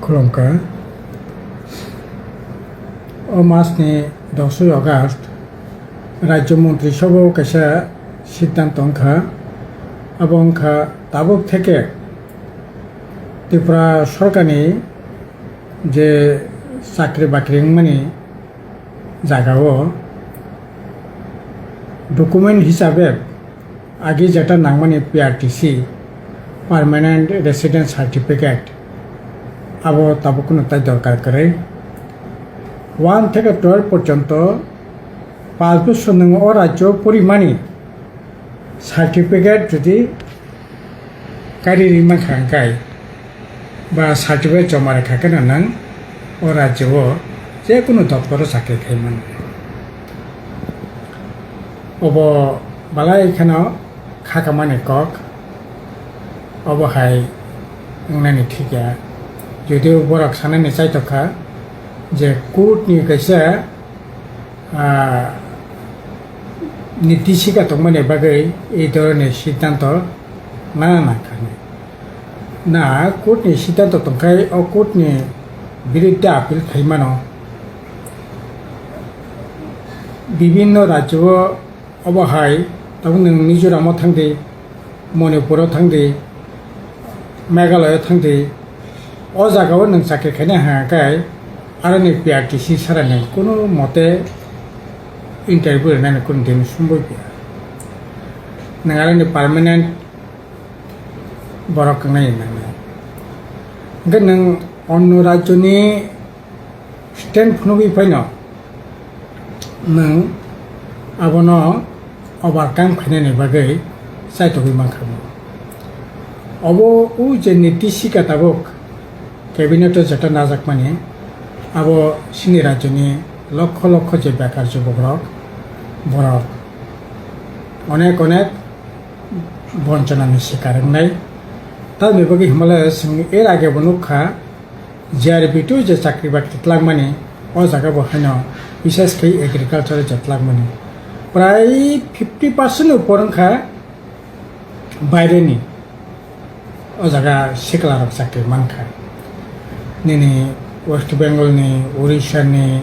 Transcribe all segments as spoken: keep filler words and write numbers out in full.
Khulumkha. O masni dosoi August Rajya Montri Sabhao kaisa siddhanto wngkha. Abo wngkha tabuk theke Tripura sorkarni je chakri bakri wngmani jagao document hisabe agi jeta nangmani P R T C, Permanent Resident Certificate, abo tabuk no tai dorkar kwrwi. One theke twelve porjonto panch bosor nwng o rajyo porimani certificate jodi kari ri mankha hwnkhe ba certificate joma rwkha kheno nwng o rajyo o jekunu doptoro chakri khai mano. Obo balai kheno khakamani kok, obo hai wngnani thik ya. Jodio borok sanani chaitokha je court ni kaisa ah, niti sika tongmani bagwi ei dhoroni siddhanto nana nangkha. Na court ni siddhanto tongkhai o court ni biruddhe appeal khai mano. Bibinno rajyo o obo hai tabuk nwng Mizoram o thangdi, Manipur o thangdi, Meghalaya o thangdi, o jaga o nwng chakri khaina hwnka khe aroni P R T C sara nwng kunu mote interview rwnani kunu din sumbui pia. Nwng aroni permanent borok wngnai nangnai. Hwnkhe nwng onno rajyoni stand phunugwi phaino nwng abono overcome khainani bagwi chaitogwi mankha. Obo o je niti sika tabuk cabinet o jeta najakmani, abo chini rajyoni lokho lokho je bekar jubokrok, borok onek onek bonchanani sikar wngnai. Tamni bagwi hwnmale chwng er age bo nukha, J R B two je chakri bakri tlangmani, o jaga bo haino bises khe agriculture je tlangmani. Prai fifty percent ni upor wngkha baireni, o jaga sikla rok chakri mankha. Nini West Bengal ni, Orissa ni,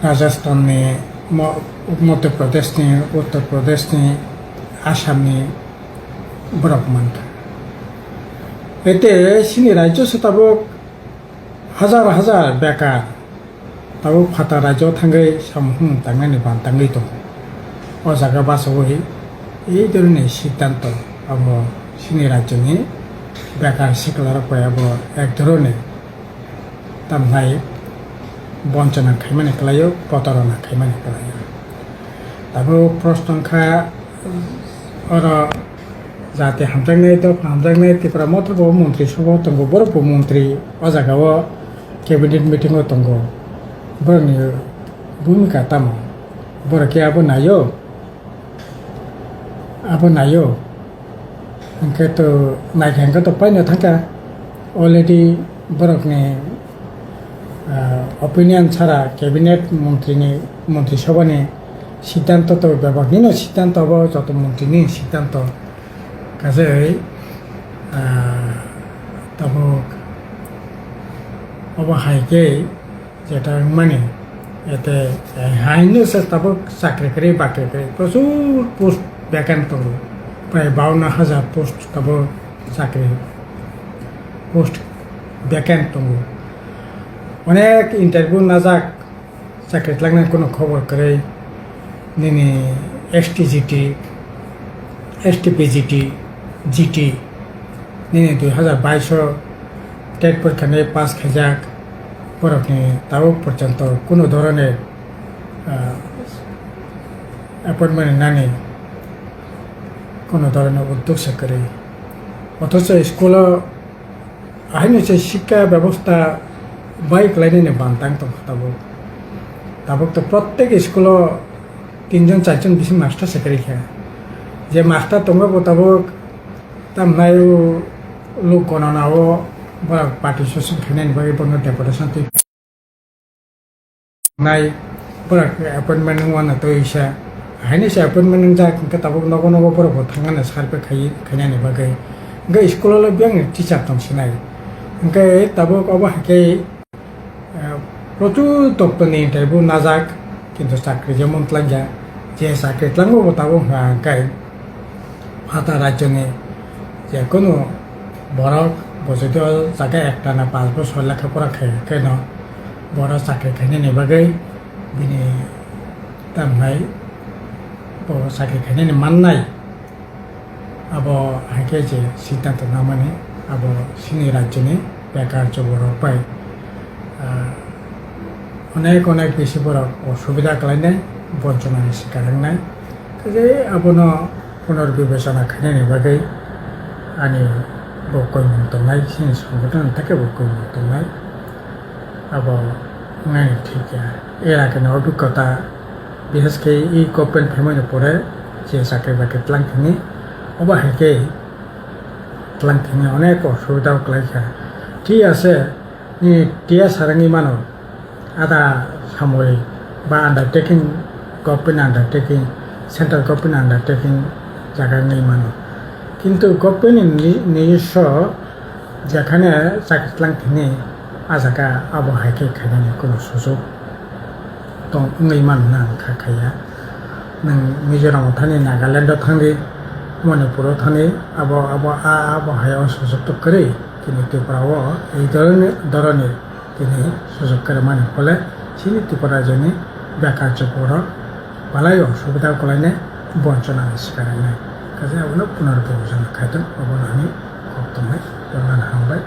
Rajasthan ni, Mo-, Madhya Pradesh ni, Uttar Pradesh ni, Assam ni, borok mankha. Ete chini rajyo se tabuk hajar hajar bekar tabuk phatar rajyo thangwi samung tangnani ban tangwi tongo. O jaga bachaui ei dhoroni siddhanto abo chini rajyoni bekar siklarok bai abo ek dhoroni tamnai bonchona khaimani kwlaio, protarona khaimani kwlaio. Tabuk proshno wngkha oro jati hamjaknai, dopha hamjaknai, Tipra Motha bo montri sabha tongo, borok bo montri o jaga o cabinet meeting o tongo, borokni bhumika tamo? Borok khe abo naio? Abo naio. Hwnkhe to naikha hwnkhe to paino thangkha. Already borokni, ah, opinion sara cabinet montrini, montri sabhani siddhanto to bebak nino siddhanto abo joto montrini siddhanto. Kaje, ah, tabuk obo hai khe jeta wngmani, ete, eh, haino se tabuk chakri kwrwi bakri kwrwi prochur post vacant tongo, prai bawanno hajar post tabuk chakri post vacant tongo. Onek interview najak, chakri tlangnai kunu khobor kwrwi. Nini S T G T, S T P G T, G T, nini dui hazar baish o tet porikha ni pass khaijak, borokni tabuk porjonto kunu dhoroner, ah, appointment wngnani kunu dhoroner uddog se kwrwi. Othocho school o Ahaino se shikha bebosta bai kwlainani bantang tongkha tabuk. Tabuk to prottek school o tinjon charjon bisi master se kwrwi kha. Je master tongo bo tabuk tamnai o lok gonana o borok participation khainani bagwi bono deputation twi nai, borok appointment wngmano twi sa. Haino se appointment wngjak, hwnkhe tabuk nogo nogo borok bo thangmano survey khai, khainani bagwi. Hwnkhe school o le biyang ni teacher tong sinai. Hwnkhe tabuk obo hai khe, eh, prochur tokto ni taibo najak, kintu chakri jemon tlangya, je chakri tlango bo tabuk hwnkha hwnkhe phatar rajyo ni je kunu borok bo jodi o jaga ekta na panch bosor lekha pora khai khe no borok chakri khainani bagwi bini tamhai bo chakri khainani mannai. Abo hai khe je siddhanto namani abo chini rajyoni bekar chuborok bai, ah, onek onek bisi borok osubida khlainai, bonchonani sikar wngnai. Kaje abono punorbibechona khainani bagwi ani bo koimung tongnai, chini songgothon theke bo koimung tongnai. Abo wngnai thik ya. Era khe no obhiggota, bishes khe e government phaimani pore je chakri bakri tlang thani, obo hai khe tlang thani onek osubida o kwlai kha. Thik ase, nini tiya sarangwi mano, ada samoi ba undertaking, government undertaking, central government undertaking jaga wngwi mano. Kintu government ni, nijoswo jekhane chakri tlang thani, a jaga abo hai khe khainani kunu sujuk tong wngwi mano na wngkha khaiya. Nwng Mizoram o thani, Nagaland o thangdi, Manipur o thani, abo, abo, a, abo hai o sujuk to kwrwi, chini Tripura o ei dhoroni, dhoroni tini sujuk kwrwi mani phole chini Tripura rajyoni bekar chuborok balai o subida kwlainai, bonchonani sikar wngnai. Kaje abono punorbibechona khaitong, abono ani kok tongnai, jotono hambai.